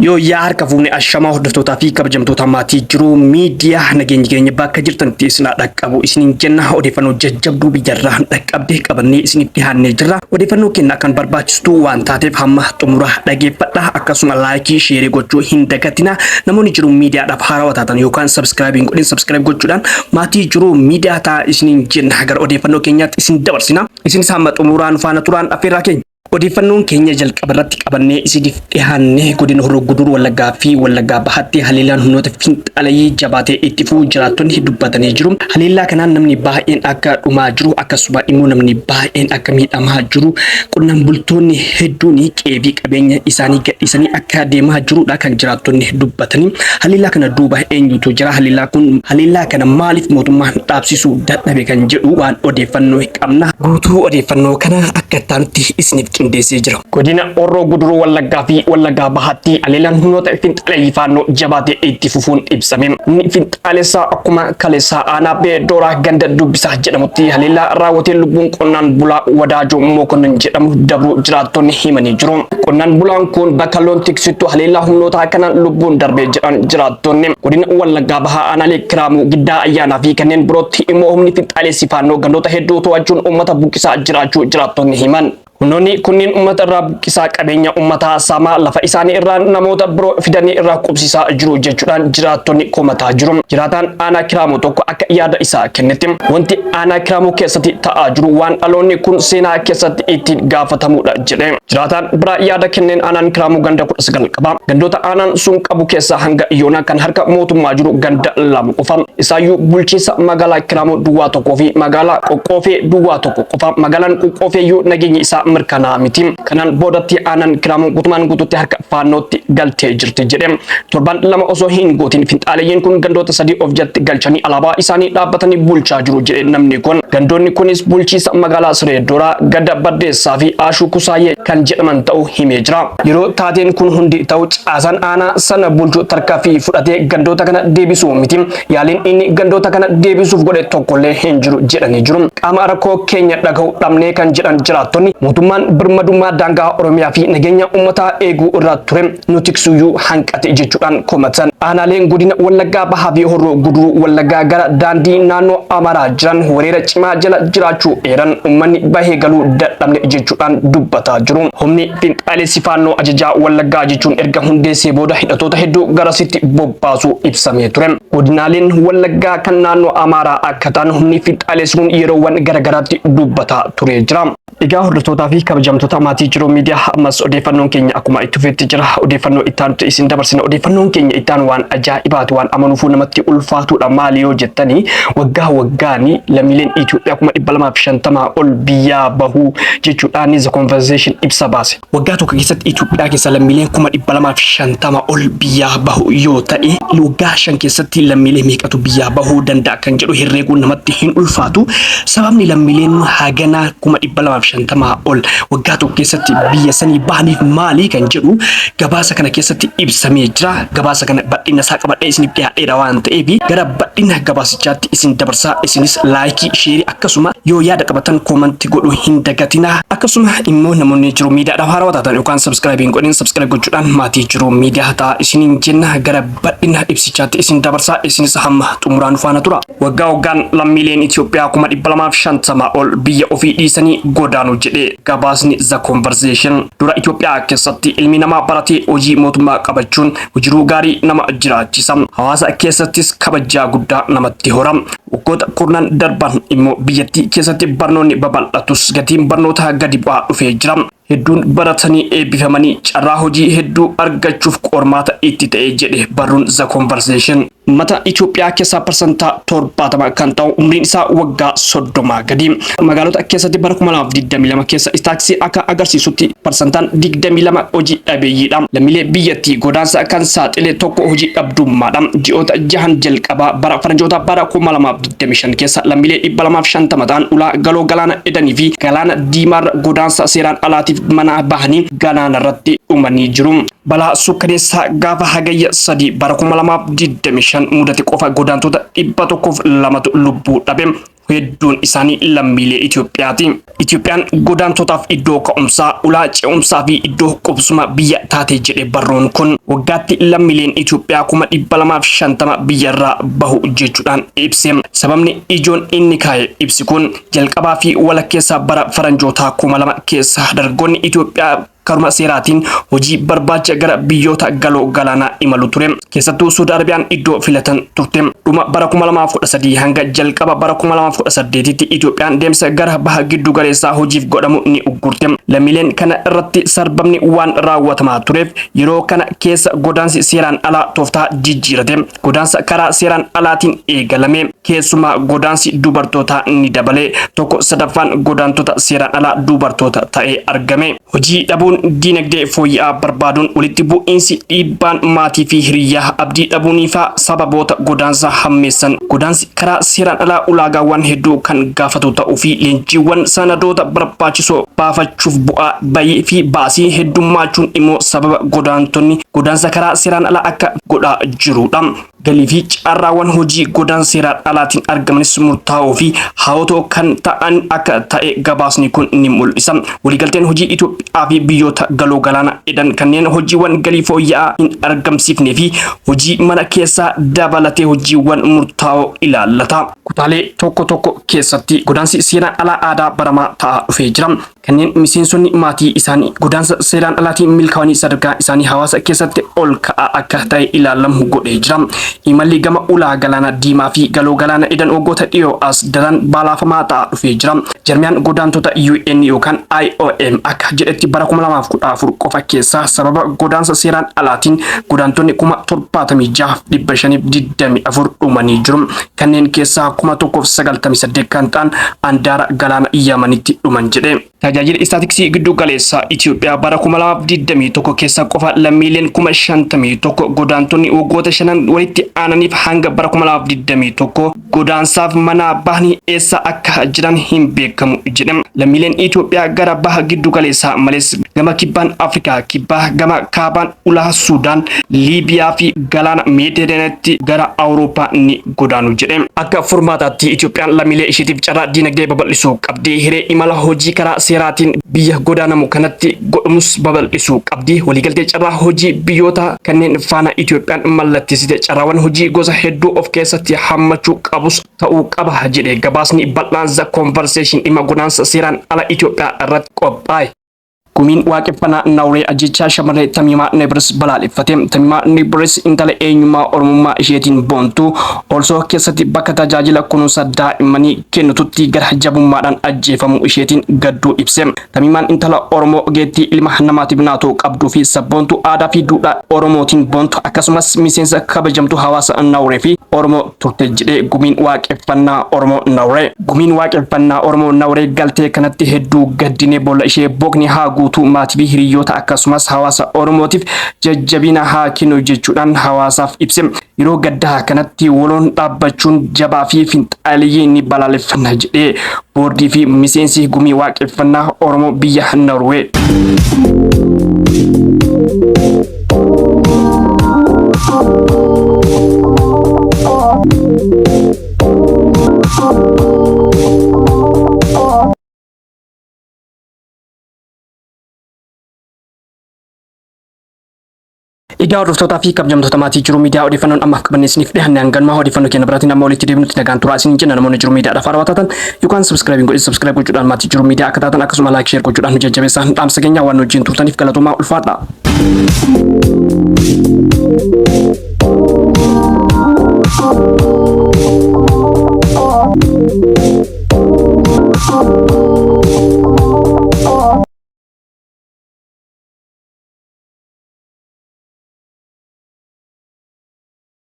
Yooyyaa harka fuune ashamaa hordoftootaa fi kabajamtoota maatii Jiruu Miidiyaa, nageenyi keenya bakka jirtanitti isin haa dhaqqabu isiniin jenna. Odeeffannoo jajjabduu biyyarraa dhaqqabde qabannee isiniif dhiyaannee jirra. Odeeffannoo keenya kan barbaachistuu waan taateef hamma xumuraa dhageeffadha. Akkasuma like, share gochuu hin dagatina. Namoonni Jiruu Miidiyaadhaaf haarawaa taatan yookaan subscribe hin godhin, subscribe gochuudhaan maatii Jiruu Miidiyaa ta'a isiniin jenna. Gara odeeffannoo keenyaatti isin dabarsina. Isinis hamma xumuraan faana turaan affeerraa keenya. Odeeffannoon keenya jalqaba irratti qabannee isiniif dhiyaanne, godina Horroo Guduruu Wallaggaa fi Wallaggaa Bahaatti haleellaan humnoota finxaaleyyii jabaatee itti fufuu jiraattonni dubbatanii jiru. Haleellaa kanaan namni baay'een akka dhumaa jiru, akkasuma immoo namni baay'een akka miidhamaa jiru, qonnaan bultoonni hedduun qe'ee fi qabeenya isaanii gadhiisanii akka deemaa jirudha kan jiraattonni dubbatanii. Haleellaa kana duuba eenyutu jira? Haleellaa kun, haleellaa kana maaliif mootummaan dhaabsisuu dadhabe kan jedhu waan odeeffannoo qabna. Guutuu odeeffannoo kana akka itti isiniif qindeessee jira. Godina Horroo Guduruu Wallaggaa fi Wallaggaa Bahaatti haleellaan humnoota finxaaleyyii Faannoo jabaatee itti fufuun ibsame. Humni finxaalessaa akkuma kaleessaa aanaa Dooraa ganda Dubbisaa jedhamutti haleellaa raawwatee lubbuun qonnaan bulaa Wadaajoo Mokonnon jedhamu dabruu jiraattonni himanii jiru. Qonnaan bulaan kun bakka loon tiksittu haleellaa humnoota kanaan lubbuun darbee jedhan jiraattonni. Godina Wallaggaa Bahaa aanaalee Kiraamuu, Giddaa Ayyaanaa fi kanneen birootti immoo humni finxaalessi Faannoo gandoota hedduu to'achuun uummata buqqisaa jiraachuu jiraattonni himan. Humnoonni kunniin uummata irraa buqqisaa, qabeenya uummataa saamaa, lafa isaanii irraa namoota biroo fidanii irraa qubsiisaa jiru jechuudhaan jiraattonni komataa jiru. Jiraataan aanaa Kiraamuu tokko akka yaada isaa kennetti, wanti aanaa Kiraamuu keessatti ta'aa jiru waan dhaloonni kun seenaa keessatti ittiin gaafatamudha jedhe. Jiraataan biraa yaada kenneen, aanaan Kiraamuu ganda 19 qaba. Gandoota aanaan sun qabu keessaa hanga yoonaa kan harka mootummaa jiru ganda 2 qofa. Isaayyuu bulchiinsa magaalaa Kiraamuu duwwaa 1 fi magaalaa Qoqqoofee duwwaa 1 qofa. Magaalaan Qoqqoofeeyyuu nageenyi isaa mirkanaa miti. Kanaan boodatti aanaan Kiraamuu guutumaan guutuutti harka Faannootti galtee jirti jedhe. Torban 2 osoo hin guutin finxaaleyyiin kun gandoota sadii of jalatti galchanii alaabaa isaanii dhaabbatanii bulchaa jiru jedhe namni kun. Gandoonni kunis bulchiinsa magaalaa Siree Dooraa, Gada Baddeessaa fi Aashuu Kusaayee kan jedhaman ta'uu himee jira. Yeroo taateen kun hundi ta'u caasaan aanaa sana bulchu tarkaanfii fudhatee gandoota kana deebisuu miti. Yaaliin inni gandoota kana deebisuuf godhe tokkollee hin jiru jedhanii jiru. Qaama rakkoo keenya dhaga'u dhabnee kan jedhan jiraattonni, mootummaan birmadummaa daangaa Oromiyaa fi nageenya uummataa eeguu irra ture nu tiksuyyuu hanqate jechuudhaan komatan. Aanaaleen godina Wallaggaa Bahaa fi Horroo Guduruu Wallaggaa gara daandii naannoo Amaaraa jiran weerara cimaa jala jiraachuu eeran, uummanni bahee galuu dadhabne jechuudhaan dubbataa jiru. Humni finxaalessi Faannoo ajajaa Wallaggaa jechuun erga hundeessee booda hidhattoota hedduu garasitti bobbaasuu ibsamee ture. Godinaaleen Wallaggaa kan naannoo Amaaraa akka ta'an humni finxaalessi kun yeroowwan garagaraatti dubbataa turee jira. Egaa hordoftootaa fi kabajamtoota maatii Jiruu Miidiyaa, ammas odeeffannoon keenya akkuma itti fufetti jira. Odeeffannoo itti aanutti isin dabarsina. Odeeffannoon keenya itti aanu waan ajaa'ibaati, waan amanuufuu namatti ulfaatudha. Maali yoo jettanii, waggaa waggaani lammiileen Itoophiyaa 250,000 ol biyyaa bahuu jechuudhaan The Conversation ibsa baase. Waggaa tokko keessatti Itoophiyaa keessa lammiileen 250,000 ol biyyaa bahu yoo ta'e, waggaa 5 keessatti lammiilee meeqatu biyyaa bahuu danda'a kan jedhu herreeguun namatti hin ulfaatu. Sababni lammiileen haganaa 250,000 ol waggaa tokko keessatti biyya sanii bahaniif maali kan jedhu gabaasa kana keessatti ibsamee jira. Gabaasa kana bal'ina isaa qabadhee isiniif dhiyaadheera waan ta'eef gara bal'ina gabaasichaatti isin dabarsaa. Isinis like, share, akkasuma yoo yaada qabatan comment godhuu hin dagatinaa. Akkasuma immoo namoonni Jiruu Miidiyaadhaaf haarawaa taatan yookaan subscribe hin godhin, subscribe gochuudhaan maatii Jiruu Miidiyaa ta'a isiniin jenna. Gara bal'ina ibsichaatti isin dabarsaa, isinis hamma xumuraan faana tura. Waggaa waggaan lammiileen Itoophiyaa 250,000 ol biyya ofii dhiisanii godaanu jedhee gabaasni The Conversation. Dura Itoophiyaa keessatti ilmi namaa baratee hojii mootummaa qabachuun jiruu gaarii nama jiraachisa. Hawaasa keessattis kabajaa guddaa namatti hora. Waggoota kurnan darban immoo biyyattii keessatti barnoonni babal'atus gatiin barnootaa gadi bu'aa dhufee jira. Hedduun baratanii eebbifamanii carraa hojii hedduu argachuuf qormaata itti ta'e jedhe barruun The Conversation. Uummata Itoophiyaa keessaa 70% kan ta'u umriin isaa waggaa 30 gadi. Magaalota keessatti bara 2022 keessa istaaksii akka agarsiisutti 22% hojii dhabeeyyiidha. Lammiilee biyyattii godaansa kan saaxile tokko hojii dhabdummaadha. Ji'oota jahan jalqabaa bara faranjoota bara 2025 keessa lammiilee 250 ta'an ulaa galoo galaana Edanii fi galaana Diimaarra godaansa seeraan alaatiif manaa bahanii galaana irratti dhumanii jiru. Balaa suukkaneessaa gaafa Hagayya 3 bara 2025 mudate qofa godaantota 102tu lubbuu dhabe. Hedduun isaanii lammiilee Itoophiyaati. Itoophiyaan godaantotaaf iddoo ka'umsaa, ulaa ce'umsaa fi iddoo qubsuma biyya taate jedhe barruun kun. Waggaatti lammiileen Itoophiyaa 250,000 biyyarraa bahu jechuudhaan ibse. Sababni ijoon inni kaa'e ibsi kun jalqabaa fi walakkeessa bara faranjootaa 2000 keessa dargaggoonni Itoophiyaa karuma seeraatiin hojii barbaacha gara biyyoota galoo galaanaa imalu ture. Keessattuu Suudi Arabiyaan iddoo filatan turte. Dhuma bara 2013 hanga jalqaba bara 2018tti Itoophiyaan deemsa gara baha giddu galeessaa hojiif godhamu ni uggurte. Lammiileen kana irratti sarbamni waan raawwatamaa tureef yeroo kana keessa godaansi seeraan alaa tooftaa jijjiirate. Godaansa karaa seeraan alaatiin eegalame. Keessumaa godaansi dubartootaa ni dabale. Tokko sadaffaan godaantota seeraan alaa dubartoota ta'ee argame. Hojii dhabuun, diinagdee fooyya'aa barbaaduun, walitti bu'iinsi, dhiibbaan maatii fi hiriyyaa, abdii dhabuunii faa sababoota godaansa hammeessan. Godaansi karaa seeraan alaa ulaagaawwan hedduu kan gaafatu ta'uu fi leenjiiwwan sanadoota barbaachisoo baafachuuf bu'aa bayii fi baasii heddummaachuun immoo sababa godaantonni godaansa karaa seeraan alaa akka godhaa jirudha. Galii fi carraawwan hojii godaansa seeraan alaatiin argamanis murtaa'oo fi hawwatoo kan ta'an akka ta'e gabaasni kun ni mul'isa. Waliigalteen hojii Itoophiyaa fi biyyoota galoo galaana Edan kanneen hojiiwwan galii fooyya'aa hin argamsiifnee fi hojii mana keessaa dabalatee hojiiwwan murtaa'oo ilaallata. Kutaalee tokko tokko keessatti godaansi seeraan alaa aadaa baramaa ta'aa dhufee jira. Kanneen miseensonni maatii isaanii godaansa seeraan alaatiin milkaa'anii sadarkaa isaanii hawaasa keessatti ol ka'aa akka ta'e ilaalamu godhee jira. Imalli gama ulaa galaana diimaa fi galoo galaana Edan waggoota dhiyoo as daran balaafamaa ta'aa dhufee jira. Jarmiyaan godaantota UN yookaan IOM akka jedhetti bara 2014 qofa keessa sababa godaansa seeraan alaatiin godaantonni 76,524 dhumanii jiru. Kanneen keessaa 1,098 kan ta'an andaara galaana Yamanitti dhuman jedhe. Tajaajila istaatiksii giddu galeessaa Itoophiyaa bara 2021 keessa qofa lammiileen 51,000 godaantonni waggoota shanan walitti aananiif hanga bara 2021 godaansaaf manaa bahanii eessa akka jiran hin beekamu jedhe. Lammiileen Itoophiyaa gara baha giddu galeessaa malees gama kibbaan Afrikaa kibbaa, gama kaabaan ulaa Suudaan, Liibiyaa fi galaana Meediteraaniyaatti gara Awurooppaa ni godaanu jedhe. Akka furmaataatti Itoophiyaan lammiilee isheetiif carraa diinagdee babal'isuu qabdi. Hiree imala hojii karaa seeraatiin biyya godaanamu kanatti godhamus babal'isuu qabdi. Waliigaltee carraa hojii biyyoota kanneen faana Itoophiyaan mallatteessite carraawwan hojii gosa hedduu of keessatti hammachuu qabus ta'uu qaba jedhe gabaasni bal'aan The Conversation dhimma godaansa seeraan ala Itoophiyaa irratti qophaa'e. Gumiin Waaqeffannaa Nawree ajjechaa shamarree Tamiimaa Nibris balaaleffate. Tamiimaa Nibris intala eenyummaa Oromummaa isheetiin boontu Olsoo keessatti bakka tajaajila kunuunsa daa'immanii kennututti gara jabummaadhaan ajjeefamuu isheetiin gadduu ibse. Tamiimaan intala Oromoo ogeettii ilma namaatiif naatoo qabduu fi sabboontuu aadaa fi duudhaa Oromootiin boontu akkasumas miseensa kabajamtuu hawaasa Nawree fi Oromoo turte jedhee Gumiin Waaqeffannaa Oromoo Nawree. Gumiin Waaqeffannaa Oromoo Nawree galtee kanatti hedduu gaddinee boolla ishee bookni haa guutuu, maatii fi hiriyyoota akkasumas hawaasa Oromootiif jajjabina haa kennu jechuudhaan hawaasaaf ibse. Yeroo gaddaa kanatti waloon dhaabbachuun jabaa fi finxaaleyyii ni balaaleffanna jedhee boordii fi miseensi Gumii Waaqeffannaa Oromoo biyya Norwee. Egaa hordoftootaa fi kabajamtoota maatii Jiruu Miidiyaa, odeeffannoon ammaaf qabannee isiniif dhiyaanne hanganumaa. Odeeffannoo keenya biraatiin amma walitti deebinutti nagaan turaa isiniin jenna. Namoonni Jiruu Miidiyaadhaaf haarawaa taatan yookaan subscribe hin godhin, subscribe gochuudhaan maatii Jiruu Miidiyaa akka taatan, akkasuma like, share gochuudhaan nu jajjabeessaa dhaamsa keenya. Waan nu wajjin turtaniif galatoomaa, ulfaadha.